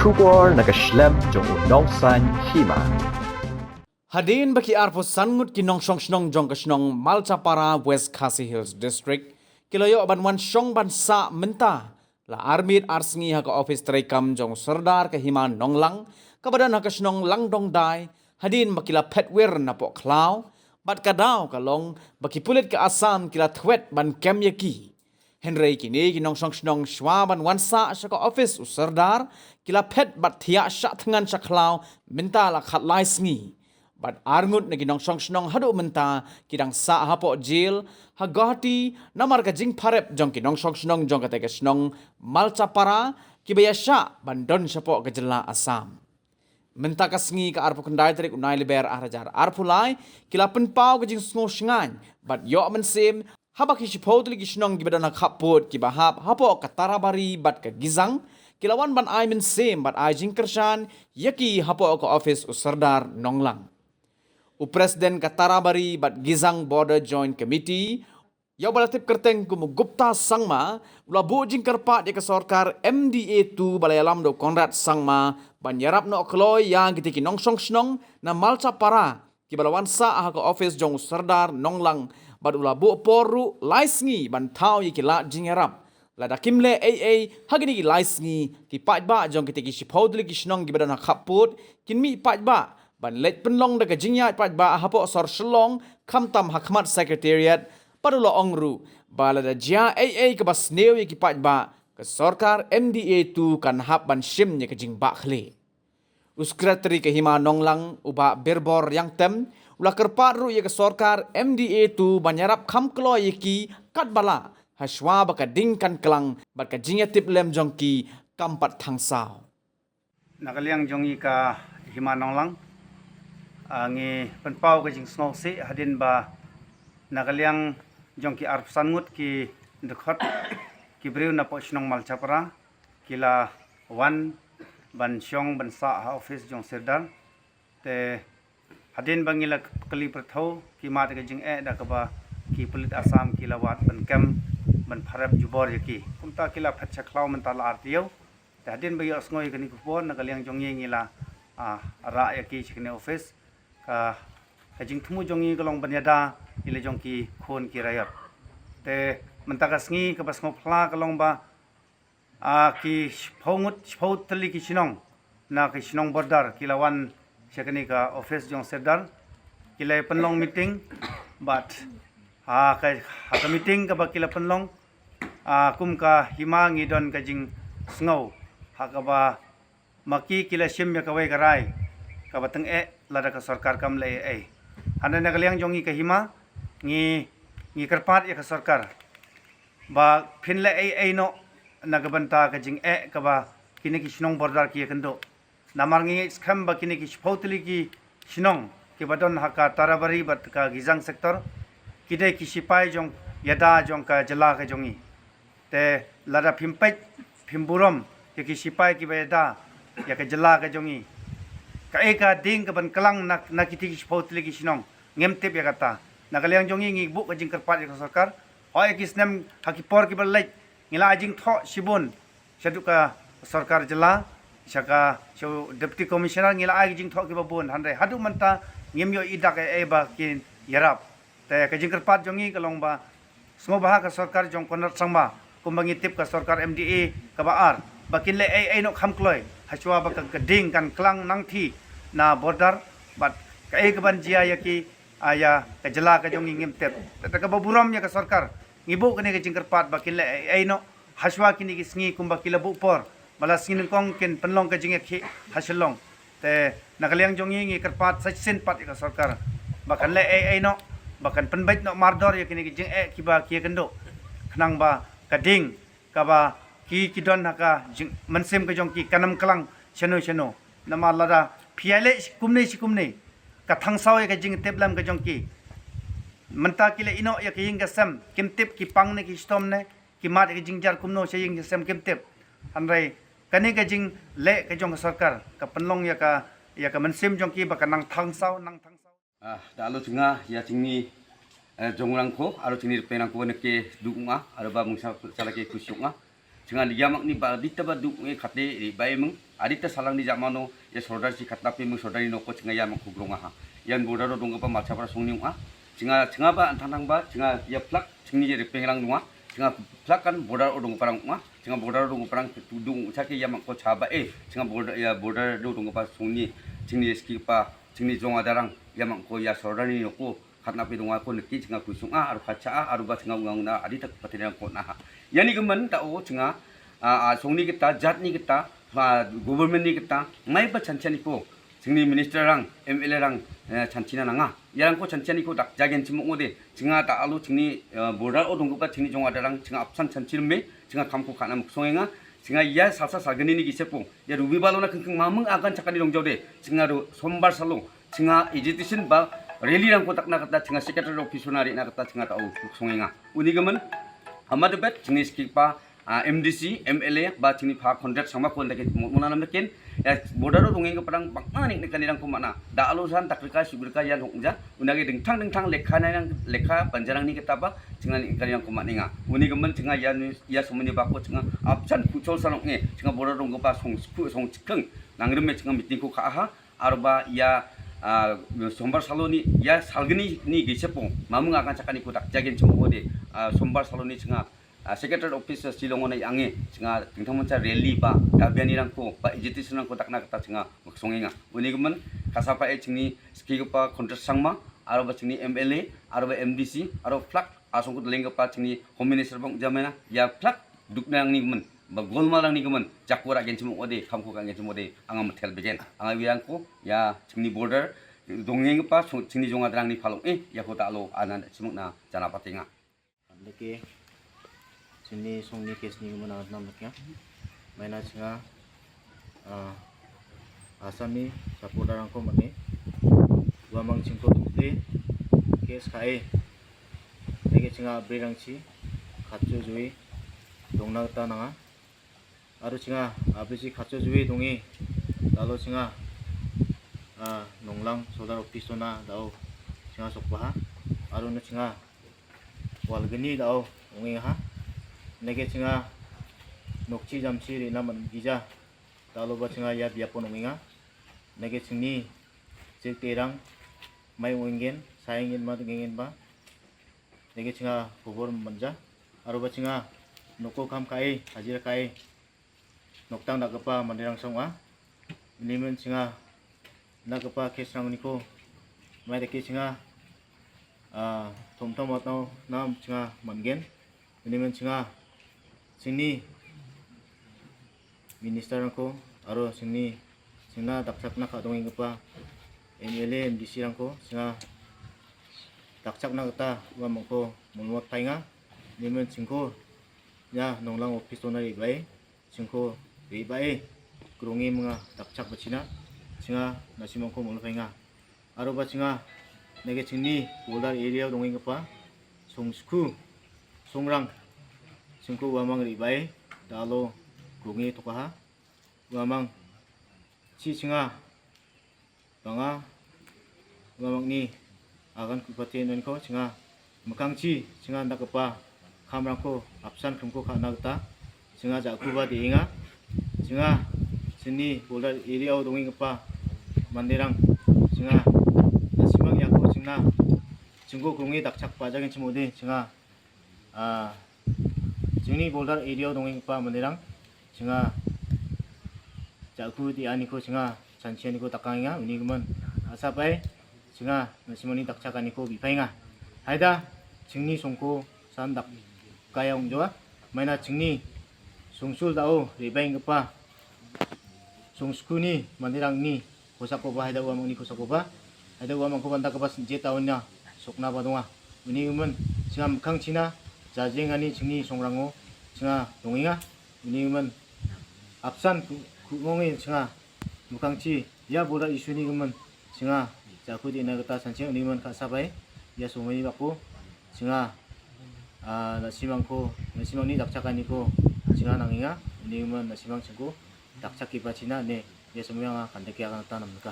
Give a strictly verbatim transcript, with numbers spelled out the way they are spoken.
Khubor na ka shlem jong u nongsan hima. Hadien ba ki arphew san ngut ki nongshong shnong jong ka shnong Malchapara, West Khasi Hills District, ki la ïoh ban wan shong ban sah mynta la armiet ar sngi ha ka office treikam jong u Sordar ka Hima Nonglang, kaba don ha ka shnong Langdongdai, hadien ba ki la phet wir na poh khlaw, bad ka daw ka long ba ki pulit ka Assam ki la thwet ban kem ïa ki. Hynrei kine ki nongshong shnong, shwa ban wan sah sha ka office u Sordar, ki la phet bad thiah shah thngan sha khlaw mynta la khatlai sngi. Bad ar ngut na ki nongshong shnong haduh mynta ki dang sah hapoh jail ha Guwahati namar ka jingpharep jong ki nongshong shnong jong kata ka shnong Malchapara, kiba ïa shah ban don shapoh ka jylla Assam. Mynta ka sngi, ka arphew khyndai tarik u Naiïalam ar hajar arphew lai, ki la pynpaw ka jingsngew shngaiñ bad ïoh mynsiem haba ki shiphew tylli ki shnong kiba don ha khappud, kiba hap hapoh ka Tarabari bad ka Gizang, ki la wan ban ai mynsiem bad ai jingkyrshan ïa ki hapoh ka office u Sordar Nonglang. U President ka Tarabari bad Gizang Border Joint Committee, ïa uba la tip kyrteng kum u Gupta Sangma, u la buh jingkyrpad ïa ka sorkar M D A two ba la ïalam da u Conrad Sangma ban ïarap noh kloi ïa kita ki nongshong shnong na Malchapara, kiba la wan sah ha ka office jong u Sordar Nonglang, bad u la buh por ruh lai sngi ban thaw ïa ki lad jingïarap. Lada kim leh ei ei ha kine ki lai sngi, ki paidbah jong kita ki shiphew tylli ki shnong kiba don ha khappud kin mih paidbah ban leit pynlong da ka jingïaid paidbah hapoh sor Shillong, khamtam ha khmat Secretariat. Bad u la ong ruh ba lada jia ei ei kaba sniew ïa ki paidbah, ka sorkar M D A two kan hap ban shim ïa ka jingbakla. U Secretary ka Hima Nonglang, u Bah Birbor Riangtem, u la kyrpad ruh ïa ka sorkar M D A two ban ïarap kham kloi ïa ki katba lah, hashwa ba ka ding kan klang bad ka jingïatiplem jong ki kam pat thangsaw. Na ka liang jong ngi ka Hima Nonglang, ah, ngi pynpaw ka jingsngewsih hadien ba na ka liang jong ki arphew san ngut ki dkhot, ki briew na poh shnong Malchapara, ki la wan ban shong ban sah ha office jong Sordar. Te hadien ba ngi la kylli pyrthuh, ki mad ka jingeh da kaba ki pulit Assam ki la wad ban kem, ban pharep jubor ïa ki. Kumta ki la phet sha khlaw mynta la ar taïew. Te hadien ba ïohsngew ïa kane ka khubor, na ka liang jong ngi ngi la, ah, rah ïa ki sha kane office. Ka, ka jingthmu jong ngi ka long ban ïada ïa la jong ki khun ki raiot. Te mynta ka sngi kaba sngewphylla ka long ba, ah, ki shiphew ngut, shiphew tylli ki shnong na ki shnong border ki la wan sha kane ka office jong Sordar, ki la pynlong meeting. Bad ha ka, ha ka meeting kaba ki la pynlong, ah, kum ka hima ngi don ka jingsngew ha kaba ma ki ki la shim ïa kawei ka rai kaba tyngeh lada ka sorkar kam leh ei ei. Hynrei na ka liang jong ngi ka hima, ngi, ngi kyrpad ïa ka sorkar ba phin leh ei ei noh na ka bynta ka jingeh kaba kine ki shnong border ki ïakynduh. Namar ngi ngeit skhem ba kine ki shiphew tylli ki shnong kiba don ha ka Tarabari bad ka Gizang sector, ki dei ki sipai jong ïada jong ka jylla ka jong ngi. Te lada phim peit, phim burom ïa ki sipai kiba ïada ïa ka jylla ka jong ngi, kaei ka ding kaban klang na, na kiti ki shiphew tylli ki shnong, ngim tip ïa kata. Na ka liang jong ngi ngi buh ka jingkyrpad ïa ka sorkar. Hooid, ha ki snem, ha ki por kiba leit, ngi la ai jingthoh shibun shaduh ka sorkar jylla, sha ka, sha u Deputy Commissioner, ngi la ai jingthoh kiba bun, hynrei haduh mynta ngim ïohi dak ei ei ba kin ïarap. Te ka jingkyrpad jong ngi ka long ba sngewbha ka sorkar jong Conrad Sangma, kumba ngi tip ka sorkar M D A kaba ar, ba kin leh ei ei noh kham kloi, hashwa ba ka, ka ding kan klang nangthie na border, bad kaei kaban jia ïa ki, ah, ïa ka jylla ka jong ngi ngim tip. Te, te kaba burom ïa ka sorkar, ngi buh kane ka jingkyrpad ba kin leh ei ei noh, hashwa kine ki sngi kumba ki la buh por, ba la sngi nyngkong kin pynlong ka jingïakhih ha Shillong. Te na ka liang jong ngi ngi kyrpad sa shisien pat ïa ka sorkar ba kan leh ei ei noh, ba kan pynbeit noh mardor ïa kine ki jingeh kiba ki ïakynduh, khnang ba ka ding kaba ki, ki don ha ka jing, mynsiem ka jong ki kan ym klang shano shano. Namar lada phi ïaleh shi kumne shi kumne, ka thangsaw ïa ka jingtiplem ka jong ki. Mynta ki la ïeh noh ïa ka ïing ka sem, kim tip ki pang ne ki shitom ne, ki mad ïa ka jingjia kumno sha ïing sha sem kim tip. Hynrei kane ka jingleh ka jong ka sorkar ka pynlong ïa ka, ïa ka mynsiem jong ki ba ka nang thangsaw, nang thangsaw. Ah, da alo jnga ïa jingni, eh, jong u nangko, alo jingni rpeng nangko ne ke du nga, alo ba mung sa, sa la ke kusyuk nga. Chynga ïa mak ni ba adita ba duk ngi khate ri bai mung. Adita salang ni jamano ïa sordar si khatna pe mung sordar ni noko chynga ïa mak ku grong aha. Ïan border ro dong pa macha pra song ni ong ah. Chynga chynga ba antang tang ba chynga ïa plak chyngi ri peng rang nua. Chynga plak kan border ro dong parang ong ah. Chynga border ro dong parang tu dung cha ke ïa mak ko cha ba eh. Chynga border ïa border ro dong pa song ni chyngi ski pa chyngi jong adarang ïa mak ko ïa sordar ni noko. Khatna pe dong ko niki chynga ku song ah aru khacha ah aru ba chynga ong na adita patene ko na ha. Ïa ni kemen ta o chynga a song ni kita jat ni kita government ni kita mai ba chan chan ni ko. Chyngi minister rang M L A rang chan china nanga. Ïa rang ko chan chan ni ko dak jagen chimo ngode. Chynga ta alu chyngi border o dong pa chyngi jong adarang chynga apsan chan chirme chynga kam ko khana muk song nga. Chynga ïa salsa sagani ni gise po. Ïa rubi balo na kengkeng mamung agan chakani dong jaude. Chynga ru sombar salo. Chynga agitation ba rally rang ko takna kata chynga secretary office na ri na kata chynga ta o song nga. Uni kemen ama debet chyngi ski pa M D C, M L A ba chyngi pha contract sama ko ndake mona nam ken. Ïa border ro dong ing parang bang na ning kani rang ko mana. Da alo san takrika sugrika ïa hong ja. Unda ke dingthang dingthang lekha na rang lekha panjarang ni kita ba chynga ning kani rang ko mana nga. Uni kemen chynga ïa ni ïa somani ba ko chynga apsan ku chol sanok nge chynga border ro dong pa song sku song chikeng. Nang rem chynga meeting ko kha aha. Arba ïa sombar salo ni ïa salgni ni gise po. Mamung akan chakani ko dak jagen chimo de sombar salo ni chynga secretary office Shillong na yange chynga tingthang mancha rally ba dabiani rang ko ba agitation rang ko takna kata chynga maksong nga. Uni kemen kasa pa e chyngi ski pa contract sangma arba chyngi M L A arba M D C arba plak asong ko leng pa chyngi home minister bang jamena ïa plak duk nang ni kemen ba golma lang ni kemen jakura gen chimo ode kam ko kan gen chimo de anga metel begen anga wiang ko ïa chyngi border dong ing pa chyngi jong adarang ni phalong eh ïa ko ta lo anan chimo na jana patinga. Leke chini song ni kes ni mana nam leke maina chynga Assam ni supporter rang ko mane wa mang chynko te kes kae leke chynga abri rang chi khatcho jui dongna ta nanga. Aru chynga abri chi khatcho jui dongi lalo chynga nonglang sordar office na dao chynga sokpaha aru na chynga walgni dao ongi ha. Nege chynga nokchi jamchi rina man gija dalo ba chynga ya biapon ongi nga. Nege chyngi chil terang mai ongin saingin ma dengin ba. Nege chynga khobor manja aru ba chynga noko kam kai hajira kai noktang dakapa mandirang song a. Nimen chynga dakapa kesang niko mai dake chynga thom thom wat nau nam chynga mangen. Nimen chynga chini minister rangko aro chini chynga dakchak na kadong ingpa M L A M D C rangko chynga dakchak na kata wa mangko mulmot painga. Nimen chynko ya nonglang office tona ri bai chynko ri bai krungi menga dakchak bachina chynga nasimangko mulmot painga. Aro ba chynga nege chingni border area donging kapa song sku songrang chynko wamang ri bai dalo krungi tokaha wamang chi chynga banga wamang ni agan kupate non ko chynga mekang chi chynga nda kapa kham rangko apsan kham ko khana kata chynga jaku ba di inga chynga chini border area o donging kapa mandirang chynga nasimang yako chynga chyngo krungi dakchak pa jagin chimode chynga chingni border area o donging kapa mandirang chynga jaku di aniko chynga chanchi aniko takang inga uni guman asa pai chynga nasimani dakchak aniko bipai nga haida chingni songko san dak kaya ungjoa maina chingni songsul dao ribai ngpa songskuni mandirang ni kosako ba haida wamang ni kosako ba haida wamang ko banda kaba je taun nya sokna ba donga uni guman chynga mekang china jajeng ani chingni songrango chynga donginga uni guman apsan ku mongi chynga mekang chi ya border issue ni guman chynga jaku di na kata sancheng uni guman kasa bai ya sumai bako chynga nasimang ko nasimang ni dakchak ani ko chynga nanginga uni guman nasimang chynko dakchak kipa china ne ya sumai nga kandek ya kanta namka.